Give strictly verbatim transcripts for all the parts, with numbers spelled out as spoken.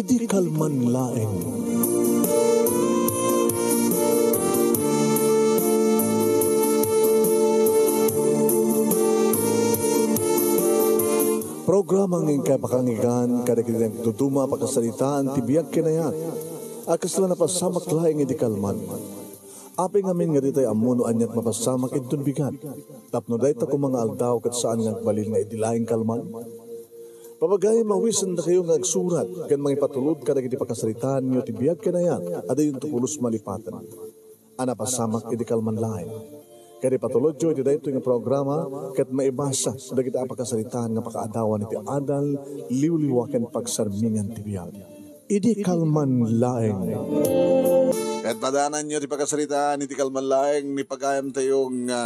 Idi kalman laeng. Programa nga inkay pakanggan kadagiti nagduduma a pakasaritaan ti biag ken ayat a kasla napasamak laeng idi kalman. Apay ngamin nga ditay ammo no aniat mapasamak inton bigat, tapno dayta koma nga aldaw ket saan nga agbalin nga idi laeng kalman? Papagayam, awisendakayo nga agsurat ken mangipatulod kadagiti pakasaritaanyo ti biag ken ayat a diyonto pulos malipaten a napasamak idi kalman laeng. Ket ipatulodyo iti daytoy nga programa ket maibasa dagiti a pakasaritaan nga pakaadawan iti adal, liwliwa ken pagsarmingan ti biag. Idi kalman laeng. Ket padananyo ti pakasaritaan iti kalman laeng ni pagayamtayo nga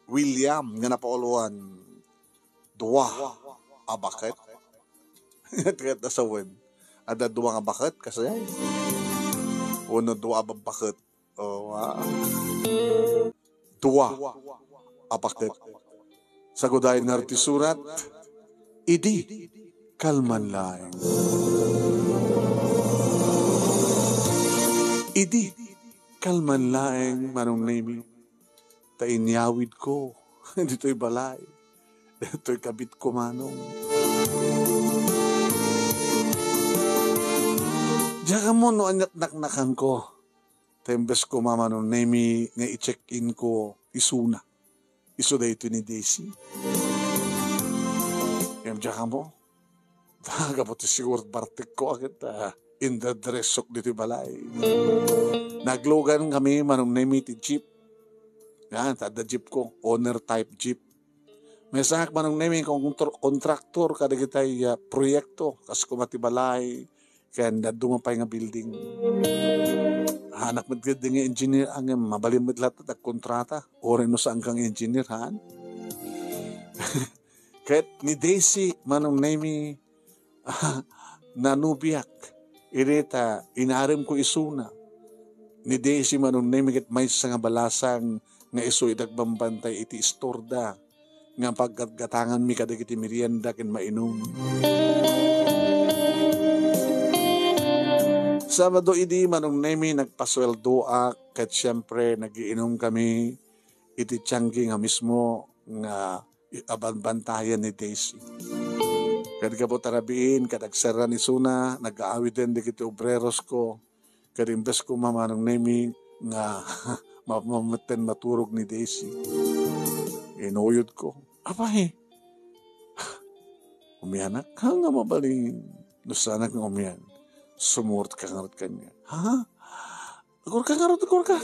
William nga napauluan. Dua a baket. Ket nasawen. Adda dua nga baket, kasay? Wenno dua a babbaket. Oh, ah. Dua a baket. Sagudayen ngarud ti surat, idi kalman laeng. Idi kalman laeng, Manong Nemi, ta inyawidko ditoy balay. Ditoy kabitko, Manong. Diak ammo no aniat naknakanko. Ta imbes koma, Manong Nemi, nga i-check-in ko isuna. Isu daytoy ni Daisy. Ngem diak ammo. Gapu ti siguro bartekko a ket, ah, indadressok ditoy balay. Naglugan kami, Manong Nemi, ti jeep. Yan, ta adda jeep ko, owner type jeep. Maysaak, Manong Nemi, kontr-, kontraktor kadagitay, ah, proyekto, kas koma ti balay, ken dadduma pay nga building. Haanak met ketdi nga engineer, ngem mabalin met latta ti agkontrata. Uray no saan ka nga engineer, haan? Ket ni Daisy, Manong Nemi, nanubiak. Iri ta inaremko isuna. Ni Daisy, Manong Nemi, ket maysa nga balasang nga isu idi agbambantay iti istorda nga paggatgatanganmi kadagiti merienda ken mainum. Sabado idi, Manong Nemi, nagpasueldoak ket siempre nagiinum kami iti tiangge nga mismo nga abanbantayan ni Daisy. Ket gapu ta rabiin, ket agserran isuna, nagaawiden dagiti obreros ko. Ket imbes koma, Manong Nemi, nga ma-, ma-, metten maturog ni Daisy, inuyodko. Apay, umianak ka nga mabalin. No saanak nga umian, sumurot ka ngarud kaniak. Ha? Agurka ngarud, agurka.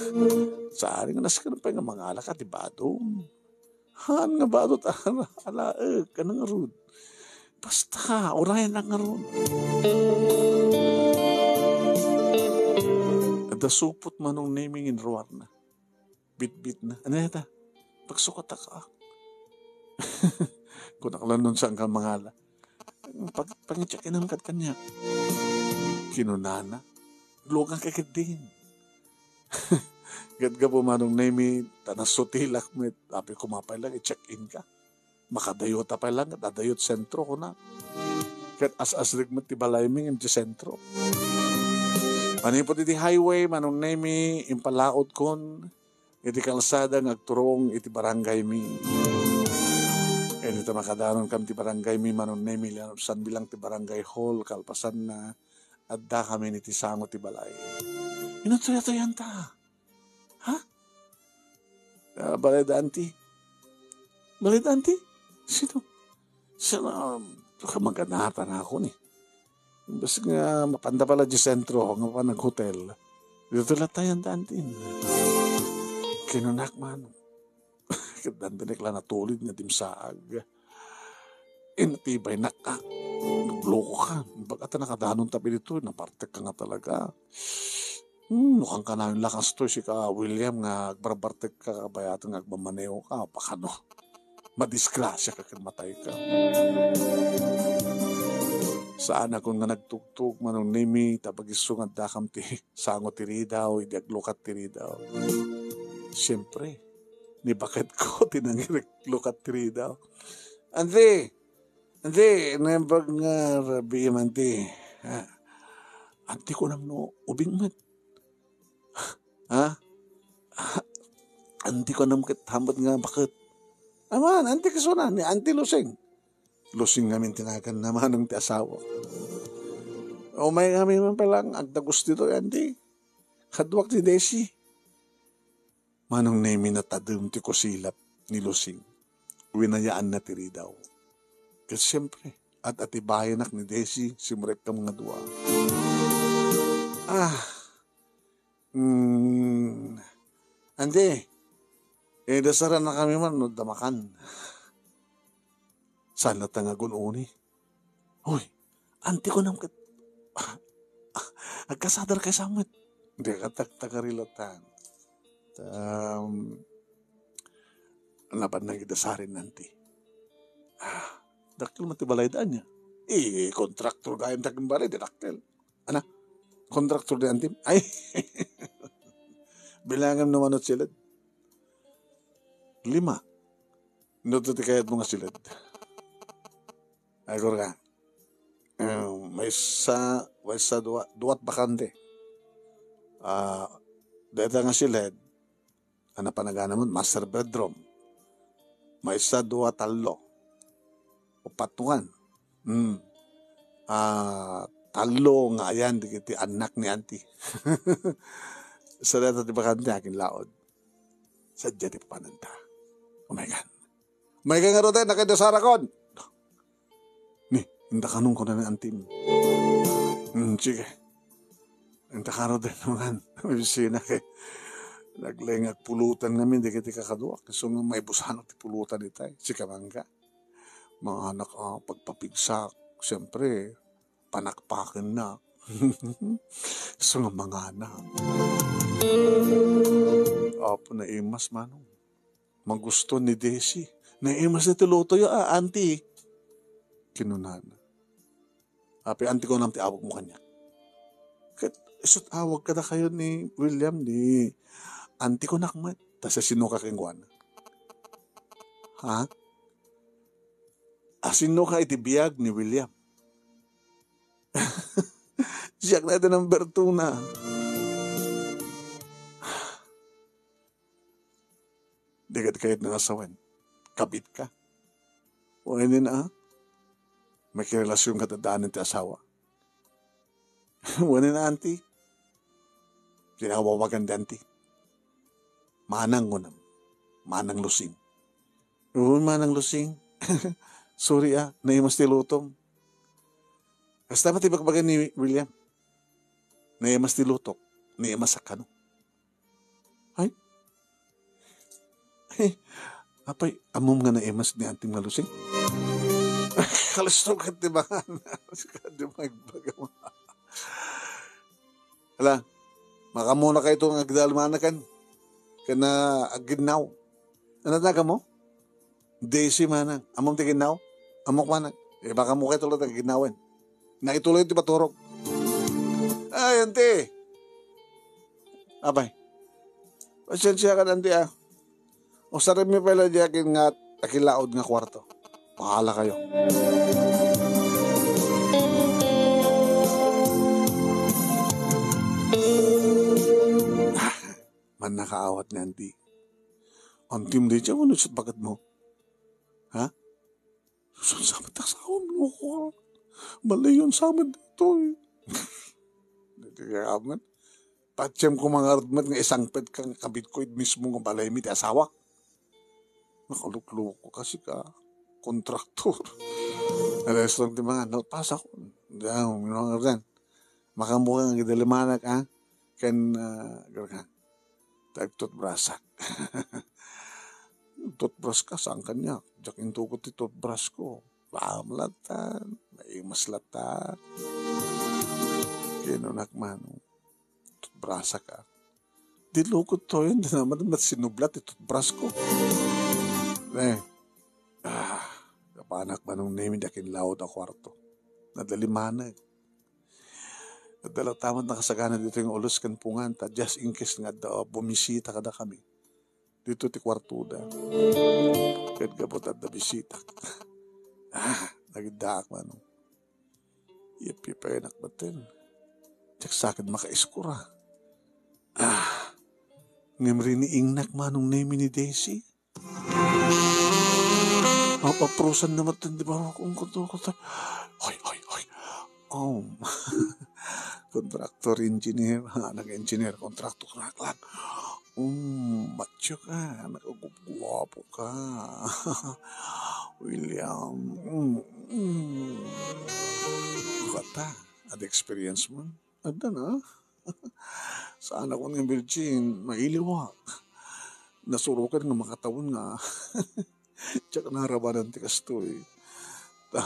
Saan nga nasken pay nga mangala ka ti badom. Haan nga badot a alaek, ania ngarud? Basta, urayan na ngarud. Adda supot, Manong Nemi, nga inruarna. Bitbitna. Ania dayta? Pagsukatak. Kunak la no saan ka mangala. Pag-, pangicheck-inan kad kaniak. Kinunana. Lugan ka ketdin. Ket gapu, Manong Nemi, ta nasutilak met, apay koma pay lang i-check-in ka. Makadayota pay lang, ket adayot sentro, kuna. Ket as-asrek met ti balaymi ngem ti sentro. Manipud iti highway, Manong Nemi, impalaudkon iti kalsada nga agturong iti barangaymi. Ket ita makadanon kam ti barangaymi, Manong Nemi, lianupsanmi lang ti barangay hall, kalpasanna, adda kami iti sango ti balay. Inuttoy-uttoyanta. Ha? Ah, balay da anti. Balay da anti? Sino? Sino? Kamanggana ta na ako ni. Imbes nga mapanda pala di sentro, nga pa nag-hotel. Dito lang tayo ang dantin. Kinunak man. Ket dantinek la natulid nga dimsaag. Inatibay nak, ah. Loko ka. Baga ta nakadanon tapi dito, napartek ka nga talaga. Hmm, no kankanayon lakas to, sika, William, nga agbarbartek ka, kabayatan nga agmamaneo ka, pakano? Madisgrasya ka ken matay ka. Saan akon nga nagtugtog, Manong Nemi, ta pag-isu nga addakam ti sango ti ridaw, idi aglukat ti ridaw. Siempre, ni baket ko ti nangiriklukat ti ridaw. Anti, anti, naimbag nga rabii man ti, ah, Anti, kunam no ubing met. Ha? Anti, kunam ket hamet nga baket. Aman, anti, kasuna ni Anti Lusing. Lusing ngamin ti naganna, manong ti asawa. Umay ngamin man pala, agdagus ditoy, anti. Kaduak ti Desi. Manong Nemi, natadem ti kusilap ni Lusing. Winayaanna ti ridaw. Ket siempre, at-atibayanak ni Desi, simrekam nga dua. Ah, mm, andi, eh, dasarannakami man no adda makan. Saan latta nga agun-uni? Hoy, anti, kunam ket, agkasadar kaysa met. Di ka tagtagari latta. Um, napan nang idasaren, anti. Ah, dakkel met ti balay da ania. Eh, kontraktor gayam ti agbalay, di dakkel. Ana, kontraktor di antim? Ay, bilangam no mano ti siled. Lima. No ti kayatmo nga siled. Ay, kurka. Em, maysa, maysa, dua, duat bakante. Ah, dayta nga siled, a napan-aganamon, master bedroom. Maysa, dua, tallo. Upat, nuan. Hmm. Ah, tallo nga ayan dagiti annak ni anti. Sa dayta ti bakante, akin laod. Sadiay ti papananta. Oh my God. May ka nga ruten, nakadasarakon. Ni, inta kanong ko na ni antim. Hmm, sige. Inta karo din naman. May bisina kay naglengag pulutan ngamin, di kiti kakaduak. So nga may busano ti pulutan itay. Si kamangga. Mga anak, ah, pagpapigsak. Siyempre, panakpaken na. So nga mga anak. Apo na imas, manong. Magusto ni Desi. Naimas ti luto yo, ah, anti. Kinunana. Api, anti, kunam ti awagmo kaniak. Ket isut' awag kadakayo ni William, ni anti, kunak met. Ta sasinoka kenkuana? Ha? Asinoka iti biag ni William? Siak na iti number two na. Di ket kayat nga asawen. Kabitka. Wenno na, makirelasyon ka ta daanen ti asawa. Wenno na, anti. Kinawawagan di anti. Manang, kunam. Manang Lusing. Oo, Manang Lusing. Sorry, ah, naimas ti lutom. Kasta met ti bakbagan ni William. Naimas ti lutok. Naimas a kano. Ay? Ay, apay, ammom nga naimas ni antim nga Lusing? Kalisto ka ti mangan. Sika di magbagam. Hala, makamuna kayo itong agdalmanakan. Kana agginnaw. Ano taga mo? Daisy manang. Ammom ti ginnaw? Ammok manang. Eh, baka mo kayo tulad ang ginnawen. Naituloy ti paturog. Ay, anti. Abay. Pasensya ka, anti, ah. Usarem mi pala di akin nga akilaod nga kwarto. Bahala kayo. Mannakaawat nga anti. Antim di dyan, ano sa bagat mo? Ha? Susan sa met asawam, loko. Malayon sa met ditoy. Dito kaya man. Patsem ko mga met nga isang pet kang kabit ko it mismo nga balay mi ti asawa. Nakalukloko kasi ka kontraktor. Alas lang ti mga, no, pasa ko. Diyan, mga kan. Makamuka nga gidalimanak, ha? Ken, ah, gurkan. Tag toothbrush. Toothbrush ka, saan kanya? Diak intugot ti toothbrush ko. Laam latan, naimas latan. Kinunak man, toothbrush ka. Di lukot to yun, di naman mat sinublat ti toothbrush ko. Eh, ah, kapanak manong nemi dakin laod a kwarto. Nadalimanak. Adda latta met nakasagana ditoy nga ulos ken pungan, ta just in case nga adda bumisita kadakami. Dito ti kwartoda. Ket gapu ta adda bisita. Ah, nagiddaak manong. Iyap-iyapenak baten. Diak sa ket makaiskor a. Ah, ngem riniingnak manong Nemi ni Desi. Mapaprosan na met ti barukong kuto, kuto. Hoy, hoy, hoy. Um, kontraktor, engineer. Ha, nag-engineer, kontraktor, kontraktor. Um, macho ka, nakagupguapo ka. William, mm, mm. Kata, ada experience mo? Adda na. Saan ako nga virgin, mailiwak. Nasurokan nga makatawen nga. Diak narabanan ti kastoy. Ta,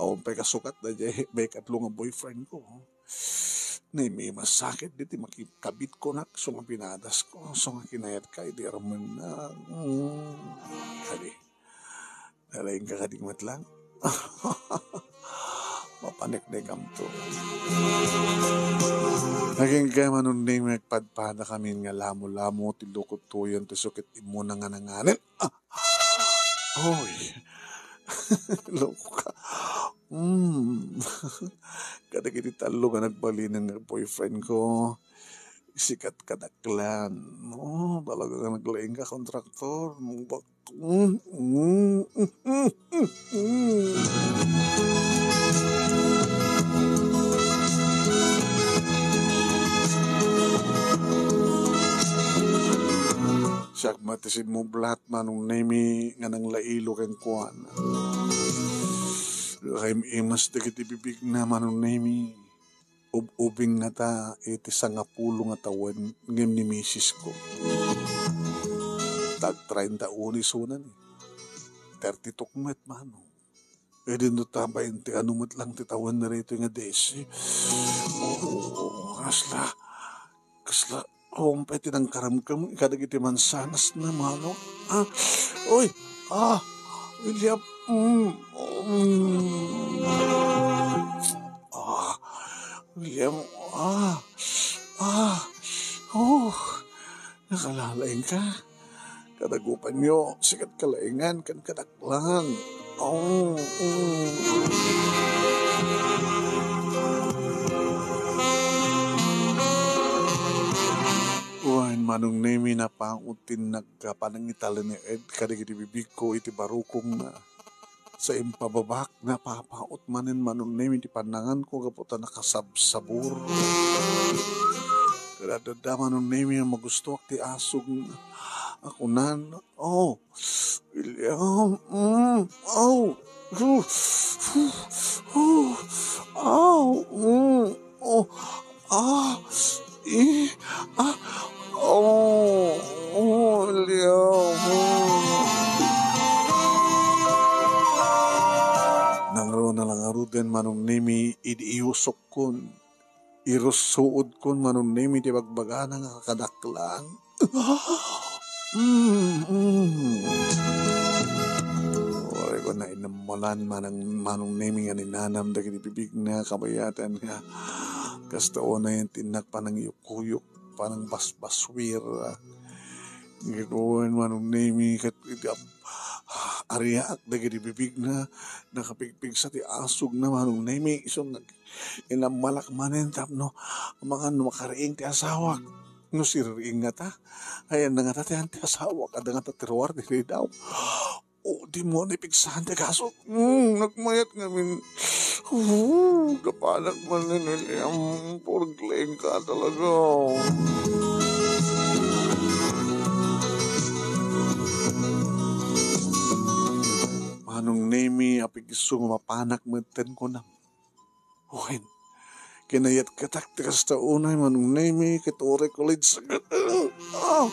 awan pay kasukat daydiay maikatlo nga boyfriend ko. Naimasakit diti makikabit ko nak, so nga pinadasko, so nga kinayatka iti armenna. Mm. Kadi, nalaing ka kadi met lang. Mapaneknekamto. Naging kaya manunning nagpadpada kami nga lamo-lamo ti lukutoyan ti sukit imuna nga nanganen. Ah! Oy! Loko ka. Mm. Kadagiti tallo nga nagbalinen nga boyfriend ko, sikat kadaklan. Oh, talaga nga naglaing ka, kontraktor. Bak-, mm, mm, mm, mm, mm. Siak met ti simmublat, Manong Nemi, nga nanglailo kenkuana. Kaim-imas dagiti bibigna, Manong Nemi. Ub-ubing ngata iti sangapulo nga tawen ngem ni misisko. Tag treinta uno isuna ni. Thirty-two met, Manong. Idi no ta bainte ano met lang ti tawen na rito nga desi. Oo, kasla, kasla, awan pay ti nangkaramkam kadagiti mansanas na, Manong. Ah, oy, ah, William, mm, mm. Ah, William, ah, ah, oh, nakalalaing ka. Kadagupanyo, sikat kalaingan, kan kadaklan. Oh, mm. Wen, Manong Nemi, napangot ti nagkapanangitali ni Ed kadagiti bibigko iti barukong na. Sa impababak, napapaot manen Manong Nemi ti pannanganko gapu ta nakasabsabur. Kadadada Manong Nemi a magustoak ti asog a kunan, "Oh, William, mm, oh, oh, oh, oh, mm, oh." Ah, eh, ah, oh, oh, Leo. Nangruna la ngaruden Manong Nemi idi iusokkon. Irussuodkon Manong Nemi ti bagbagana nga kadaklan. Mm, mm. Uray ko nainammolan manang Manong Nemi nga ninanam dagiti bibigna kabayatan nga kasta unay ti innak panangyukuyok, panangbasbaswir. Ngem wen Manong Nemi ket iti ab-, ariak dagiti bibigna, nakapigpigsa ti asugna Manong Nemi, isu nga inammalak manen tapno amangan no makariing ti asawak. No siriing ngata, ayanna ngata ti ayan ti asawak, adda ngata ti ruar ditoy daw. O, di mo ni pigsahan ti kaso. Hmm, nagmayat ngamin. Oh, kapanak man ni William. Purgling ka talaga. Manong Nemi, apig isu nga mapanak metten kunam. Wen, kinayat katak ti kasta unay Manong Nemi, ket uray college. Ah!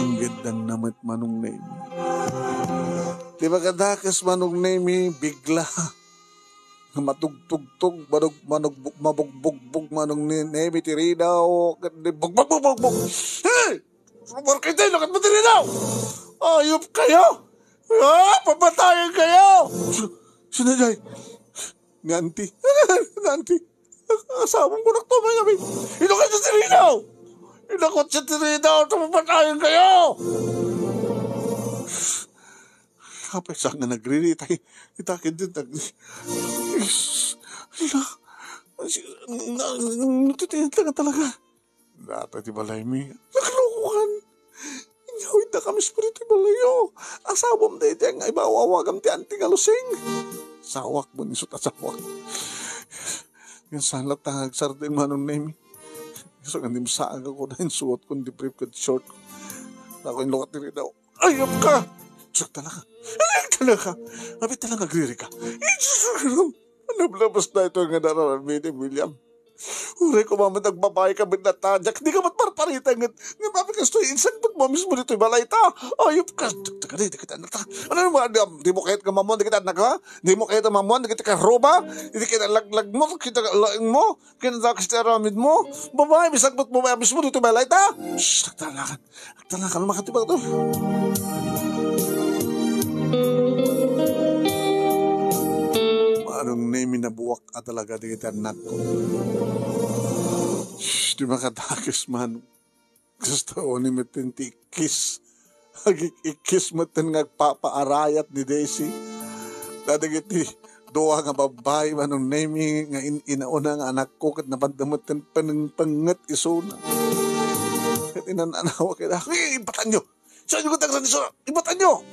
Inggeddang na met Manong Nemi. Ti makadakes Manong Nemi, bigla nga matugtugtog, manug-, manug-, mabugbugbog Manong Ne-, Nemi ti ridaw, ket di bugbog, bugbog, bugbog. Hey! Rumor kayo tayo, lakat mo diri daw! Ayop kayo! Ah, papatayan kayo! Sino jay? Ni auntie. Ni auntie. Asawang kunak to, may kami. Ino kayo diri daw? Ino kayo diri daw? Papatayan kayo! Apay sa nga nagriri itay, ita ket dita. Is, ala, si, na, na, natitiyan talaga. Data ti balaymi. Naglokokan. Inyawidda kami sa ti balayo. Asawam daydiay nga ibaw-awagam ti anti nga lusing. Sawak mo ni sut asawak. Yan sana ta agsardeng Manong Nemi. Isu nga nimsaag ako na insuot ko di brief ket short. Ako inlukat ni Rida. Ayop ka! Saktan ka. Saktan ka. Apay talaga agriri ka. Nablabas na ito nga nararamid ni William. Uray ko maman nagbabae ka met natadiak. Di ka met parparita nget. Nga mami kastoy, insangpet mo mismo ditoy balay ta. Ayop ka. Saktan ka, di kita anak ta. Ano naman, di, di mo kahit nga mamon, di kita anak ha? Di mo kahit nga mamon, di kita karuba? Di kita laglag mo, kita laing mo? Kinadakes ti aramid mo? Babae, bisag met mo ba mismo dito balay ta? Shh, nagtalakan. Nagtalakan, makatibak to. Manong Nemi, nabuak a talaga di kita anak ko. Shh, di makadakes man. Gusto ni metten ti ikkis. Agik-ikkis metten nga agpapaarayat ni Daisy. Kadagiti dua nga babbai, Manong Nemi, nga in-, inauna nga anakko, ket napanda metten penengpenget isuna. Ket inan-anawa ket, "Ay, ibatanyo! Saan ko tagranisura? Ibatanyo!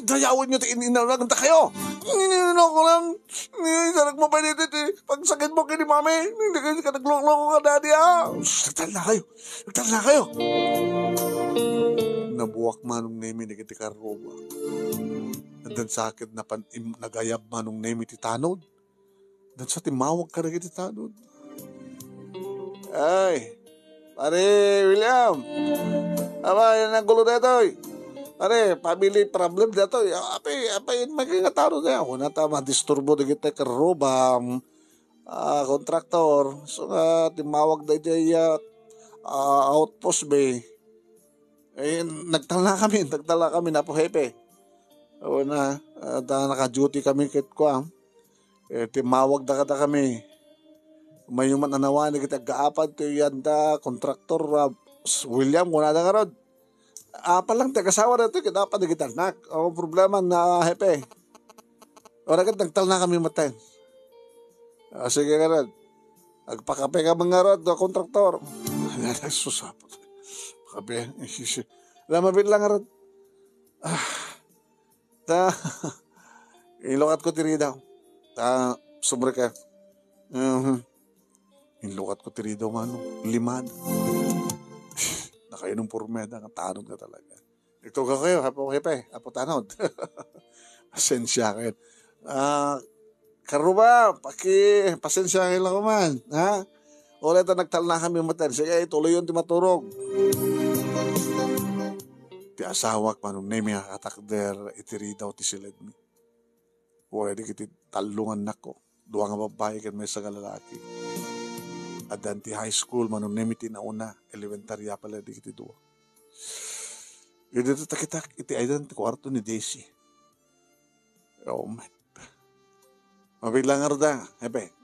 Dayawenyo ti in-, inauna ta kayo! Ninino ko lang! Ninino ko pa dito ti pagsakit mo kini mami! Hindi kayo ka nagloko-loko ka, daddy, ah! Shh, nagtalna kayo!" Nagtalna kayo! Nabuak Manong Nemi dagiti karruba. Addan sakit napan im-, nagayab Manong Nemi ti tanod. Addan sa timmawag kadagiti tanod. Ay, Pare William! Aba, yan ang gulo daytoy. Pare, family problem daytoy. Apay, apay, may nga tanod daytoy. Ako na ta, madisturbo dagiti karruba. Ah, kontraktor. So nga, timmawag daydiay, ah, ah, outpost bay. Eh, nagtalna kami, nagtalna kami, Apo Hepe. Awan na, ah, ta naka-duty kami ket kua. Eh, timmawag da kadakami. Mayuman a nawan, dagiti aggaapad, ti yanda, kontraktor, ah, s-, William, kunada ngarud. Apa lang ti agasawa daytoy, ket apat dagiti anak. O, problema na, Hepe. Ora ket nagtalna kami metten. Ah, sige ngarud. Agpakape ka man ngarud, ah, kontraktor. Ay, sus, apo. Kape. Ala, mabiit lang ngarud. Ah. Ta, inlukat ko ti ridaw. Ta, sumre ka. Mhm. Inlukat ko ti ridaw, mano. Lima. Nakainom purmeda, nga tanod nga talaga. Ito ka kayo, Apo Hepe, Apo Tanod. Pasensya kayo. Ah, karuba, paki, pasensya kayo lang man, ha? Ulit ang nagtalna kami matan. Sige, ituloy yun, ti maturog. Ti asawak, Manong Nemi, a katakder, iti ridaw ti siledmi. Uray dagiti tallo nga annakko, dua nga babbai ken maysa nga lalaki. Addan ti high school, Manong Nemi, ti nauna, elementarya pay la dagiti dua. Idi takitak iti aydan ti kuarto ni Daisy. Oh, met. Mabilang arda, Hepe.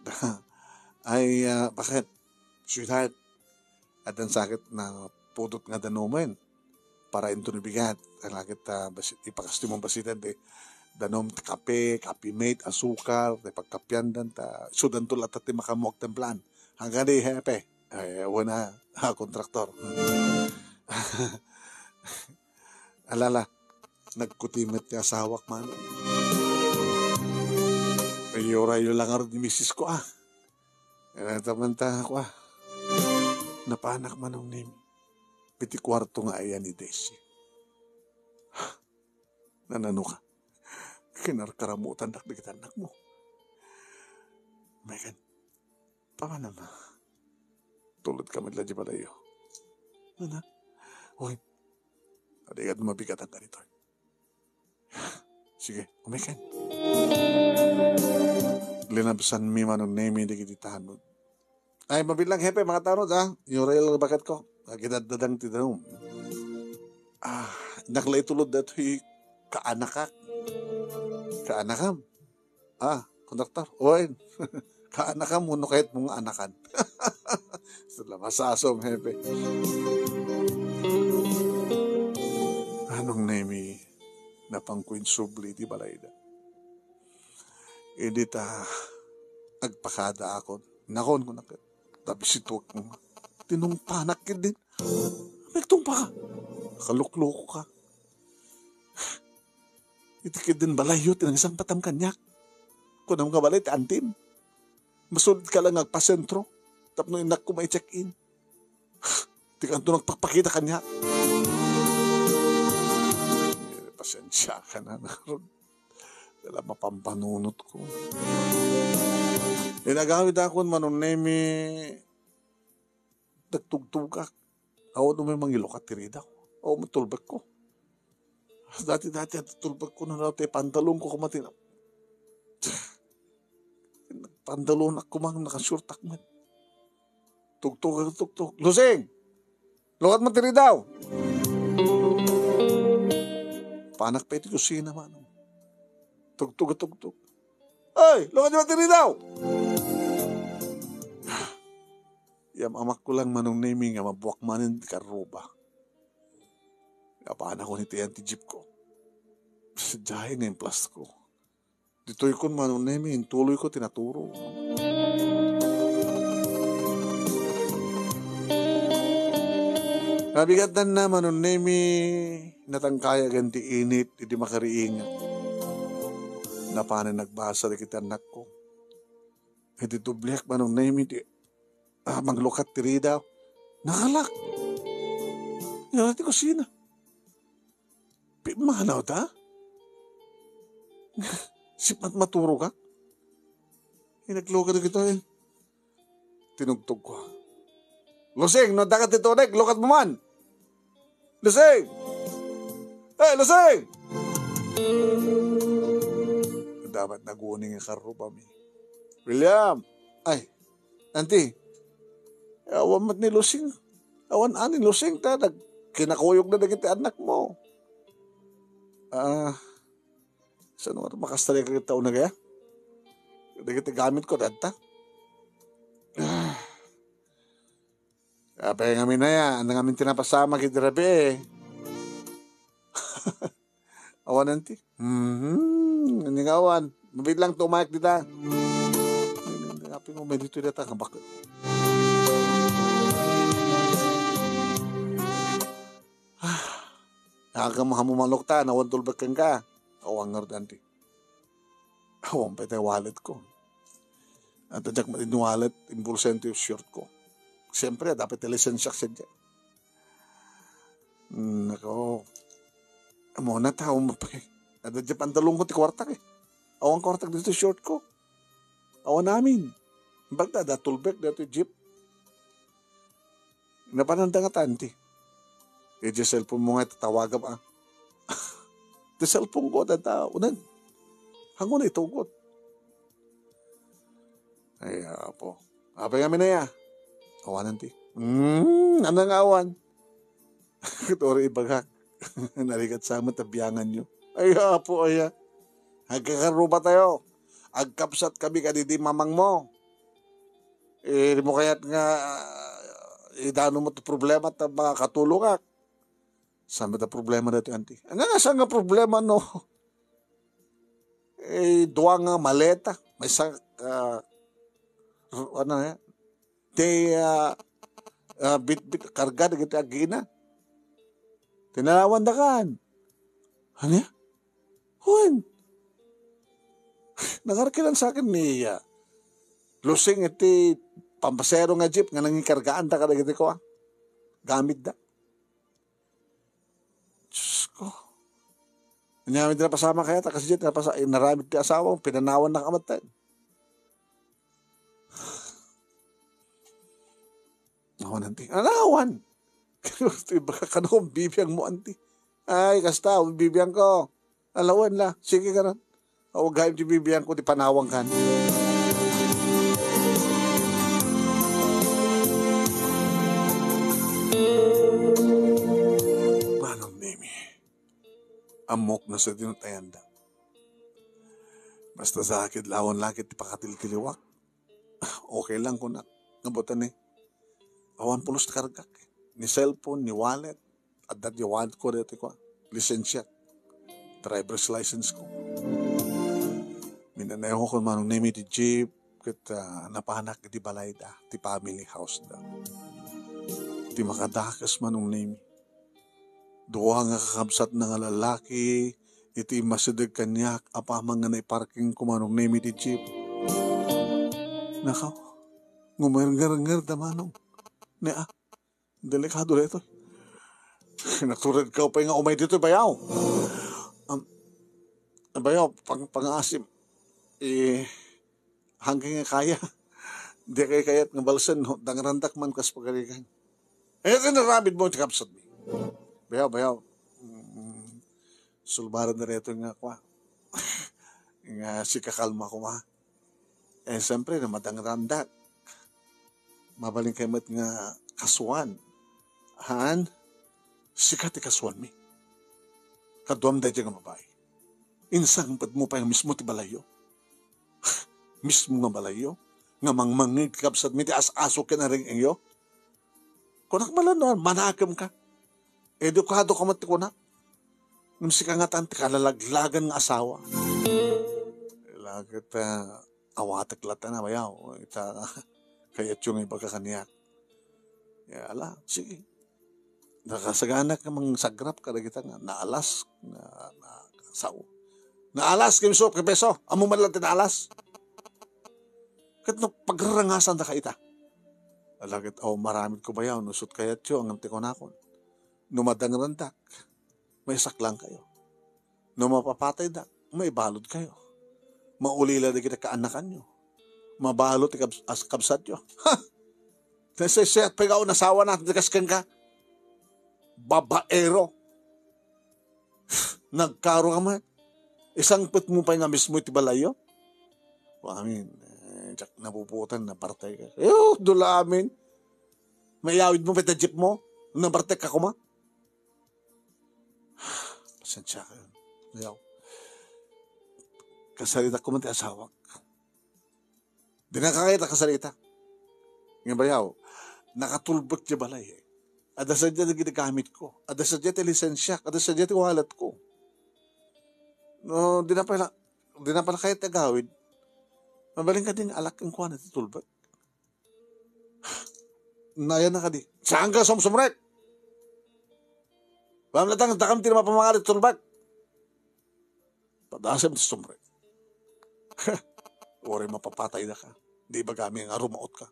Ay, ah, bakit? Sweetheart, addan sakit, napudot nga danumen. Para into ni bigat. Ang akit, ah, basi-, ipakastimong basitan ti danum ti kape, Coffee Mate, asukar, ti pagkapiandan, ta, sudanto latta ti makamuag templan. Hanggang di, Hepe. Ay, awan na, ha, kontraktor. Alala, nagkuti met ti asawak man. Ay, urayo lang arud ni misis ko, ah. Kaya naman ta ako, ah. Napanak Manong Nemi. Iti kuarto nga ayan ni Desi. Nanano ka? Kinarkaramutan dak dagiti anak mo. Megan, pamanam. Tulod ka met la di padayo. Nana? Uy, adi kat mabigat ang ganito. Sige, umikan. Linabsan mi Manong Nemi dagiti tanod. Ay, mabilang hepe, mga tanod, ha? Yung rail bakit ko? Agidadadang ti danum. Ah, nakla itulod datoy kaanakak. Kaanakam? Ah, konduktor. Oy, kaanakam, uno kahit mong anakan. Sila masasom, hepe. Manong Nemi, Napanko insubli iti balayda. Idi ta agpakadaakon, nakon ko naket. Tabisituak nga. Tinungpanak ketdin. Nagtungpa ka. Kalukluko ka. Iti ketdin balayyo, ti nangsangpatam kaniak. Kunam nga balay ti antim. Masud ka lang agpasentro. Tapno innak ko mai-check-in. Ti kanto nagpakpakita kaniak. Eh, pasensya ka na, Narod. Dala mapampanunot ko. Inagawid akon, Manong Nemi, nagtugtugak. Awan umay mangilukat ti ridaw. Awan tulbek ko. Dati-dati at tulbek ko na daw ti pantalon ko kumatin. Pantalon ak kumang nakashort ak met. Tugtog, tugtog. Lusing! Lukat mo ti ridaw! Panak pa iti kusina, Manong. Tugtog, tugtog. Ay, lukat mo ti ridaw! Yam-amak ko lang, Manong Nemi, nga mabuak manen ti karruba. Apanak ko ni tiyan ti jeep ko. Sadiay nga implas ko. Ditoy kon, Manong Nemi, intuloy ko ti naturo. Nabigatdan na, Manong Nemi, natangkayagan ti init, idi makariingat. Napanen nagbasa dagiti annakko. Idi tubliak, Manong Nemi, ti, ah, manglukat ti ridaw. Nakalak. Iti kusina. Pimmanaw ta? Sipmat maturogak. Inaglukat dagitoy. Tinugtog ko. Lusing, no adda ka ti tubig, lukat mo man. Lusing! Hey, Lusing! Dapat naguning nga karrubami. William! Ay, Auntie, awan met ni Lusing. Awan ni Lusing ta nag-, kinakuyogna dagiti annakmo. Ah, saan mo makastariak iti taon na kaya? Dagiti gamit ko, dadta. Ah. Apay ngamin aya, ania ngamin ti napasamak iti rabii? Awan, Auntie. Mhm. Ania nga awan? Mabiit lang tumayak dita. Apay mo, may dito data nga bakit? Ah, aga mahamumanok ta, nawan tulbek ka. Awan ngarud, Auntie. Awan pay tay wallet ko. At ajak met in wallet, in bulsa ti short ko. Siyempre, dapat ti lisensiak sadiay. Hmm, nako. Amo na tao mo pa eh. Adda diay pantalon ko ti kuartak eh. Awan kuartak dito short ko. Awan amin. Bagda, da tulbek, da to jeep. Napananda nga tanti. Idiay cellphone mo nga tatawagam, ah. Ti cellphone ko, tata, uneg. Hango na itugot. Ay, apo. Apay ngamin aya? Awanan ti. Hmm, ania nga awan? Ket uri ibagak. Narigat sa met a bianganyo. Ay, apo, aya. Agkakarruba tayo. Agkabsat kami kadidi mamangmo. Eh, di mo kayat nga, ah, idano mo ti problema ta makatulongak. Saan met a problema daytoy, Auntie? Ania nga saan nga problema no? Eh, dua nga maleta. Maysa, ah, r-, ano, eh? Ti, ah, ah, bitbit, karga dagiti agina. Tinanawan da kan. Ania? Wen. Nangarkilan sa akin ni, ah, Lusing iti pampasero nga jeep nga nangikargaan da kadagiti kua. Gamit da. Diyos ko. Ania, may di napasamak kaya, ta kasi diay napasa-, inaramid ti asawa, pinanawan na kamaten. Awan, Auntie. Ania, awan? Baka kano kung bibiang mo, Auntie. Ay, kasta, bibiang ko. Alawan la. Sige ka na. Awa gayam ti bibiang ko ti panawang kan. Manong Nemi, ammok no sa dinutayanda. Basta sakit lawan lakit ti pakatilkiliwak. Okay lang kunak. Nga buta ni, awan pulos ti kargak. Ni cellphone, ni wallet. Adda ti wallet ko deti ko. Lisensiak. driver's license ko. Minanehokon, Manong Nemi, ti jeep, ket, ah, napanak iti balayda, ti family house da. Ti makadakes, Manong Nemi, dua nga kakabsatna nga lalaki iti immasideg kaniak apaman nga naiparkingko, Manong Nemi, ti jeep. Nakaw, ngumerngernger da, Manong. Ne, ah, delikado daytoy. Naturedkaw pay nga umay ditoy, bayaw. Am, bayaw, pang-, pangaasim. Eh, hanggang nga kaya. Di kay kayat nga balsen, no? Dangrandak man kas pagarigan. Eh, inaramid mo, ti kabsat mi. Bayaw, bayaw. Mm, sulbaran na reto nga kwa. Nga sikakalma ko, ma. Eh, siyempre, na madangrandak. Mabalin kay met nga kasuan. Haan, sika ti kasuanmi. Kaduam daydi nga babai. Insangpet mo pay nga mismo ti balayyo. Mismo nga balayyo. Nga mangmangngeg ti kabsatmi ti as-aso ken areng-engyo. Kunak man la no, manakem ka. Edukado ka met ti kunak. Ngem sika ngatan ti kalalaglagan nga asawa. Laket, ah, awatek latta na, bayaw. Ita, kayatyo nga ibaga kaniak. Ya, ala, sige. Nakasagana ka mangsagrap kadagita nga naalas, na, na, sao. Naalas, kim sup, kim peso. Amo man lang ti naalas. Ket no pagrarangasan da ka ita. Ala ket, aw, maramid ko bayaw, no sut kayatyo, ngem ti kunakon. No madangrandak, maisaklang kayo. No mapapatayda, maibalud kayo. Maulila dagiti kaanakanyo. Mabalud ti kabs-, as-, kabsatyo. Ha! Nasaysayat pay nga unasawa na, ti kas kenka. Babaero. Nagkaro ka man. Isangpet mo pay nga mismo iti balayyo. Amin. Eh, jak napuputan, napartay ka. Yo, dula amin. Maiyawid mo pay ta jeep mo. Napartay ka kuma. Pasensya kayo. Ayaw. Kasarita ko man ti asawak. Di na kakayat a kasarita. Nga bayaw, nakatulbek ti balay, eh. Adda sadiay ti ginagamit ko. Adda sadiay ti lisensiak. Adda sadiay ti wallet ko. No, di na pala, di na pala kayat agawid. Mabalin ka din, alak ang kuwan iti tulbek. Nayan na kadi. Saan ka sumsumrek? Pamlatang dakam ti mapamangari tulbek. Padasem ti sumrek. Uray mapapatay da ka. Di bagami nga rumaot ka.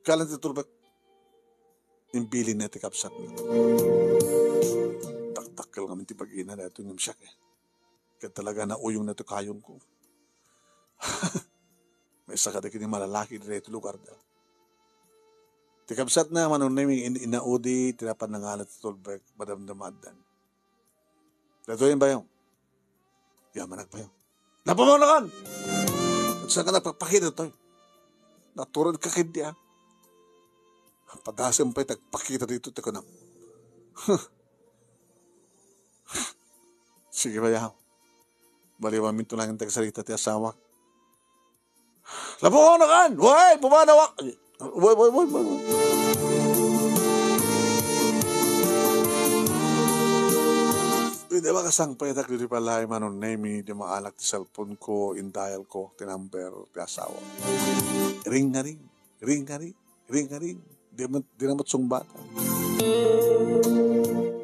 Kalan ti tulbek. Imbilin na ti kabsat na. Dakdakkel ngamin ti pag-ina na ito yung siyak eh. Kaya talaga nauyong na ito kayong ko. May isa ka dagiti malalaki dito lugar da. Ti kabsat na, manunay mi in-, inaudi, ti napan nangalat ti tulbek, madamdama addan. Datoy yung bayaw. Yamanak bayaw. Napamunakan! At saan ka nagpapakita to? Natural ka kindi, ah. Padasem pa'y tagpakita dito, ti kunam. Sige, bayaw. Baliwan min tulangin tagsarita ti asawak. Labuonakan! Way! Pumanawak! Way, way, way, way, way. Uy, di ba kasangpaytak dito pala, Manong Nemi, di maalak ti cellphone ko, in-dial ko, ti number, ti asawa. Ring nga ring, ring nga ring, ring nga ring. Di man, di na matsungbatan.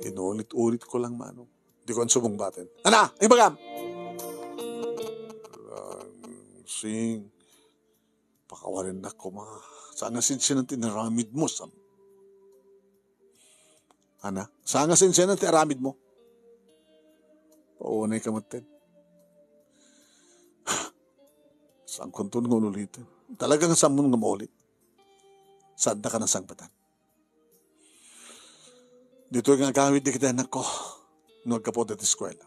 Inulit-ulit ko lang, Manong. Di ko ansubong batin. Ana, ibagam! Sing, pakawalinnak koma. Saan nga sinsinan ti inaramid mo, Sam? Ana, saan nga sinsinan ti aramid mo? Paunay ka matten. Saan kunton nga ululiten? Talagang saan mo nga maulit? Saan da ka nasangpatan? Ditoy nga agawid dagiti anakko no aggapu dagiti eskuela.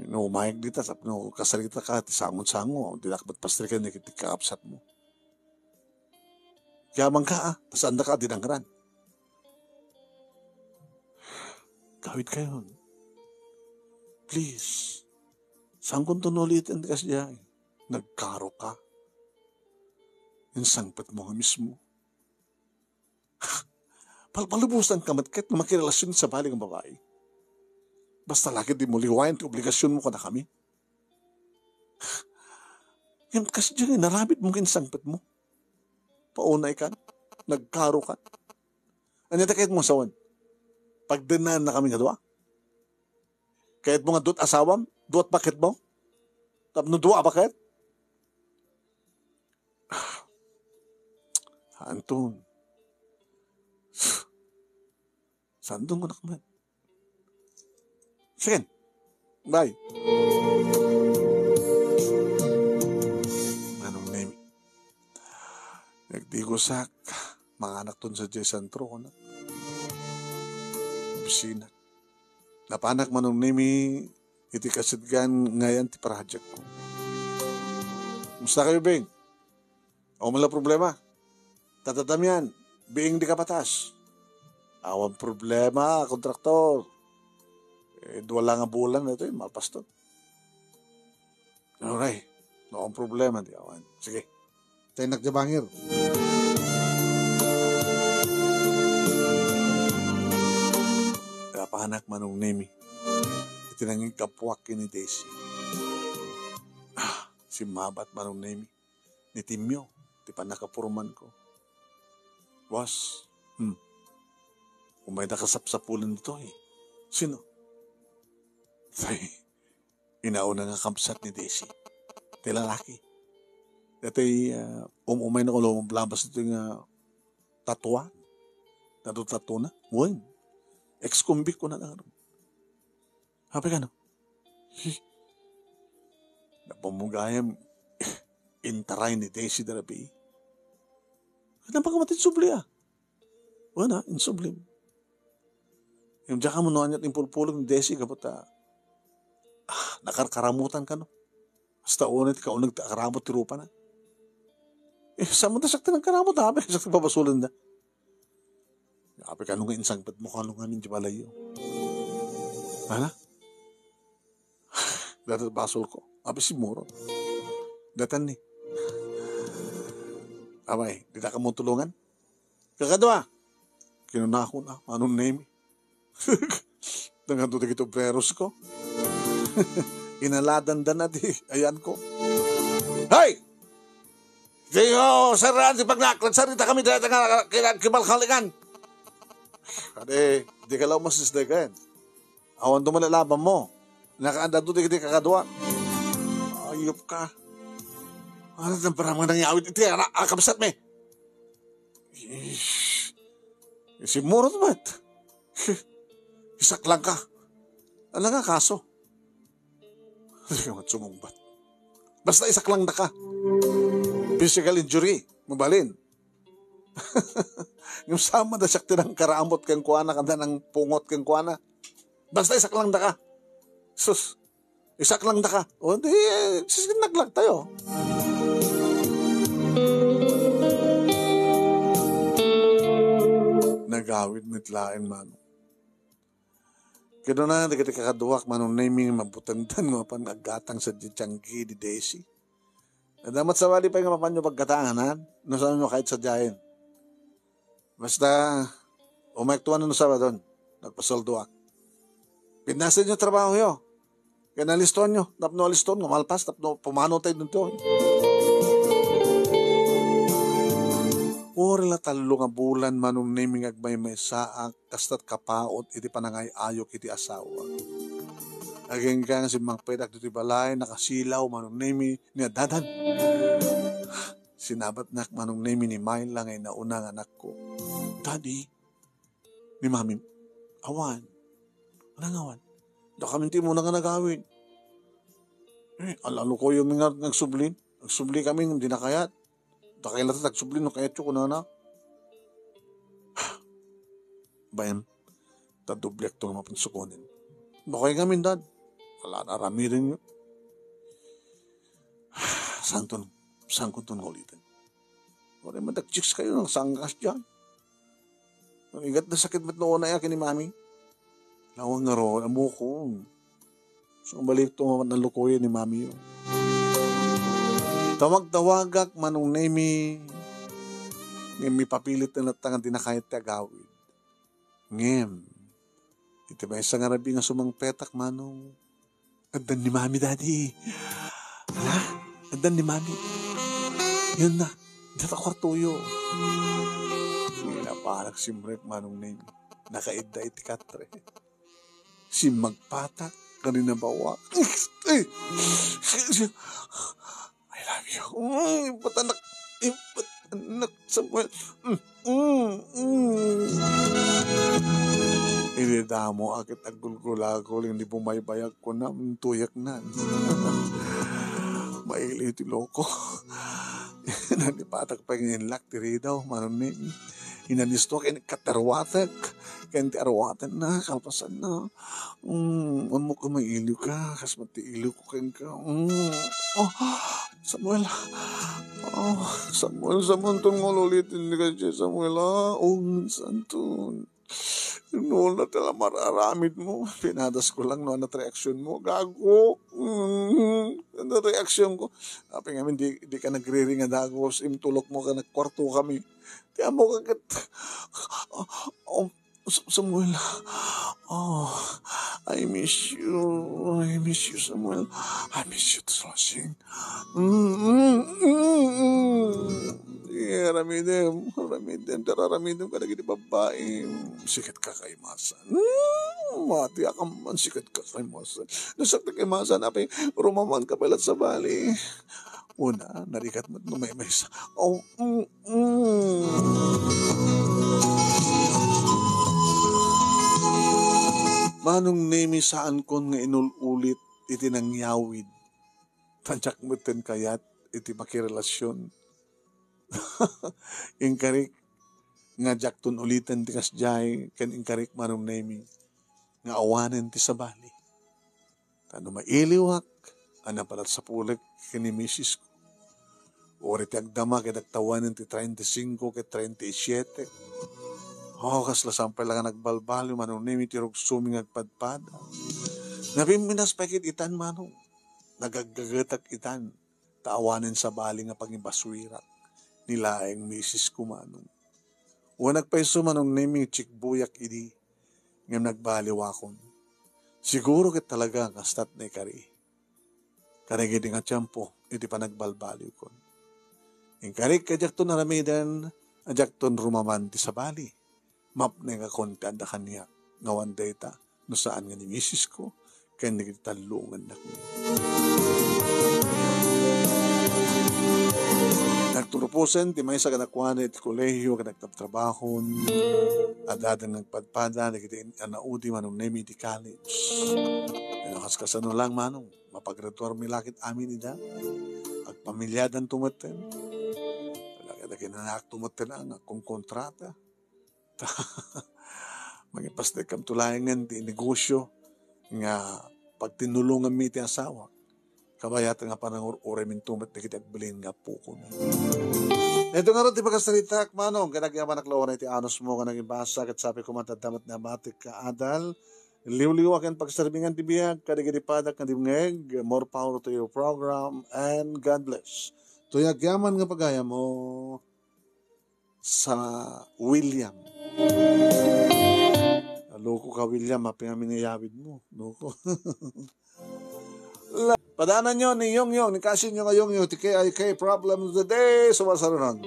No umayag dita, tapno kasarita ka ti sangon-sango, di na ka pastriken dagiti kakabsat mo. Kaya man ka, ah, saan da ka dinangran? Gawid kayon. Please. Saan kunton uliten ti kasdiay? Nagkaro ka. Insangpet mo nga mismo. Palpalubosanka met ket no makirelasyon sa bali nga babai. Basta la ket dimo liwayan ti obligasyonmo kadakami. Ngem kasdiay nga inaramidmo ken sangpetmo. Paunaykan, nagkarokan. Ania ti kayatmo nga sawen? Pagdennaennakami nga dua? Kayatmo nga duat asawam? Duat baketmo? Tapno dua a baket? Anton. Sandong ko nakmet. Sige. Bye. Manong Nemi. Nagdigosak, manganakton sadiay sentro, kunak. Opisina. Napanak, Manong Nemi, iti kasidgan nga ayan ti project ko. Kumusta kayo, Bing? Awan man la problema. Tatadamian, biing di kapatas. Awan problema, kontraktor. Eh, dua la nga bulan na ito, eh, malpaston. Alright. No, ang problema, di awan. Sige. Tayo nagjabangir. Napanak, Manong Nemi. Iti nangin kapuak ni Desi. Ah, simmabat, Manong Nemi. Ni Timio, ti pannakapurman ko. Boss, hmm. Umay da kasapsapulan dito, eh. Sino? Ay, inauna nga kabsat ni Desi. Ti lalaki. Dati, ah, um-, umay na ko lumablabas ito nga tatuan. Tatu-tatu na. Wen. Ex-convict ko na lang. Sabi ka, no? Hi. Napamugayam, intaray ni Desi darabi. Ano ba ka matinsubli, ah? Wala, insublim. Yung diyan ka mo no anyat impulpulog ni Desi, kapot, ah, ah, nakarkaramutan ka, no? Hasta unay ti kaunag ti akaramot ti rupa na. Eh, saan mo ta sakta nagkaramot, ha? Sakta babasulan da. Apay kano nga insangpet mo, kano nga ninja balayo. Hala? Dada basol ko. Apay si Muro. Datan ni. Apay, di ta ka mo tulungan? Kakadua. Kinunako na. Anong name? Nangando dagiti obreros ko. Inaladan da na di. Ayan ko. Hey! Di ko saraan ti pagnaklad. Sarita kami dahil nga kinagkibalkalingan. Kadi, di ka lang masisdagan. Awan to man laban mo. Nakaanda to, di, di kakadua. Ayop ka. Ano nang parang mga nangyawit? Iti, anak, akabsat mi. Ish. Isimurot met. Isaklang ka. Ano nga kaso? Hindi ka mat sumungbat. Basta isaklang da ka. Physical injury. Mabalin. Ngem sama da siak ti nangkaramot kenkuana, kanda nang pungot kenkuana. Basta isaklang da ka. Sus. Isaklang da ka. O, di, eh, sisinaklag tayo. Nagawid met laeng, Manong. Kinuna dagiti kakaduak, Manong Nemy, mabutengdan nga mapan aggatang sadiay tianggi ni Desi. Adda met sabali pay nga mapanyo paggatangan, ha? No saanyo kayat sadiayen. Basta, umayek tuan no Sabadon, nagpasoldoak. Pindasenyo trabahoyo. Kaya nalistoanyo, tapno aliston nga malpas, tapno pumano tayo dito. Uray la tallo nga bulan, Manong Nemy, nga agmaymaysaak, kasta't kapaut iti panangay-ayok iti asawa. Agingga nga simmangpetak ditoy balay, nakasilaw, Manong Nemy, ni addadan. Sinabatnak, Manong Nemy, ni Myla nga inauna nga anakko. Daddy, ni Mami, awan. Anang awan? Da kami ti muna nga nagawid. Eh, ala, lukoyo mi nga nagsubli. Nagsubli kami, hindi na kayat. Da kayo latta nagsubli, no kayat yo, kunana. Bayan, ta doble akto nga mapansukonin. No kayo ngamin, Dad. Ala, aramiden yo. Sangton, sangkon ton nga ulitin. Wala man nag-chicks kayo, nang sangkas dyan. Ang igat na sakit met no una ya, kini Mami. Lawang nga ro, amukong. So, balik to, nalukuyan ni Mami yun. Tawag-tawagak, Manong Nemy. Ngem ipapilit na latta nga dina kayat ti agawid. Ngem, iti maysa nga rabii nga sumangpetak, Manong, addan ni Mami, Daddy. Hala, addan ni Mami. Yun na, dita kwartoyo. Napanak simrek, Manong Nemi. Nakaidda iti katre. Simmagpatak, kanina bawa. Eh! I love you. Mm, impatanak. Impatanak, Samuel. Mm, mm, mm. Idi damo, akit aggulgulagol, hindi bumaybayag ko na, mm, tuyak na. Maili ti loko. Nanipatak pa yung inlak, ti ridaw, Manong Nemi. Inanisto, ken katarwatek. Ken ti arwaten na, kalpasan na. Mm, ammok nga mailiw ka, kas met ti iliw ko kenka. Mm. Oh, Samuel. Oh, Samuel, Samuel, ton nga ulitin ni kasi Samuel, ah. Oh, minsan ton. No, na tala mararamid mo. Pinadas ko lang, no, ano reaksyon mo? Gago. Mm, ano reaksyon ko? Apay ngamin, di, di ka nagriring nga dagos. Imtulok mo ka, nagkwarto kami. Ti amo ka ket, oh, Sa-, Samuel, oh, I miss you. I miss you, Samuel. I miss you too, Sing. Mm, mm, mm, mm. Yeah, ramidem, ramidem, tara, ramidem ka dagiti babae. Sikat ka kaimasan. Mm, mati akam man, sikat ka kaimasan. Nasakit kaimasan, apay, rumaman ka pala sa bali. Una, narigat met no maymaysa. Oh, mm, mm. Manong Nemi, saankon nga inul-ulit iti nangyawid. Ta diak metten kayat iti makirelasion. Inkarik nga diakton uliten ti kasdiay, ken inkarik, Manong Nemi, nga awanen ti sabali. Ta no mailiwak, a napalatsapulek ken ni misisko. Uray ti agdama ket agtawanen ti treinta y cinco ket treinta y siete. Oh, kasla sampay la nga nagbalbaliw, Manong Nemi, ti rugsomi nga agpadpada. Napimpinas pay ket itan, Manong. Nagaggagetak itan. Ta awanen sabali nga pangibasuirak ni laeng misisko, Manong. Wen, agpayso, Manong Nemi, tsikbuyak idi, ngem nagbaliwakon. Siguro ket talaga kastat ni kari. Kadagidi nga tiempo iti panagbalbaliwkon. Inkarik a diakton aramiden, a diakton rumaman ti sabali. Mapnekakon ti adda kaniak, nga awan dayta, no saan nga ni misisko, ken dagiti tallo nga annakmi. Nagturuposen ti maysa kadakuada iti kolehiyo ket nagtrabtrabahon. Adda nga agpadpada dagiti anaudi, Manong Nemi, iti college. Ken no kas-, kasano lang, Manong, mapagraduarmi la ket amin ida. Agpamiliadanto metten. Dagiti kinanakto metten nga agkonkontrata. Mangipastekkamto laengen ti negosio nga pagtinulonganmi iti asawak. Kabayat nga panangur-urayminto met dagiti agbalin nga appokomi. Ito ngarud ti pakasaritak, Manong, ket agyamanak la unay ti anusmo nga nangibasa, ket sapay koma ta adda met nabatik nga adal, liwliwa ken pagserbingan ti biag kadagiti padak nga dimngeg. More power to your program and God bless. Toy agyaman nga pagayammo. Sa William. Loko ka, William, apay nga minayawid mo. Loko. La-, padanan nyo ni Yong Yong, ni Kasin Yong Yong Yong, ti K I K Problem of the Day, sumasarunan.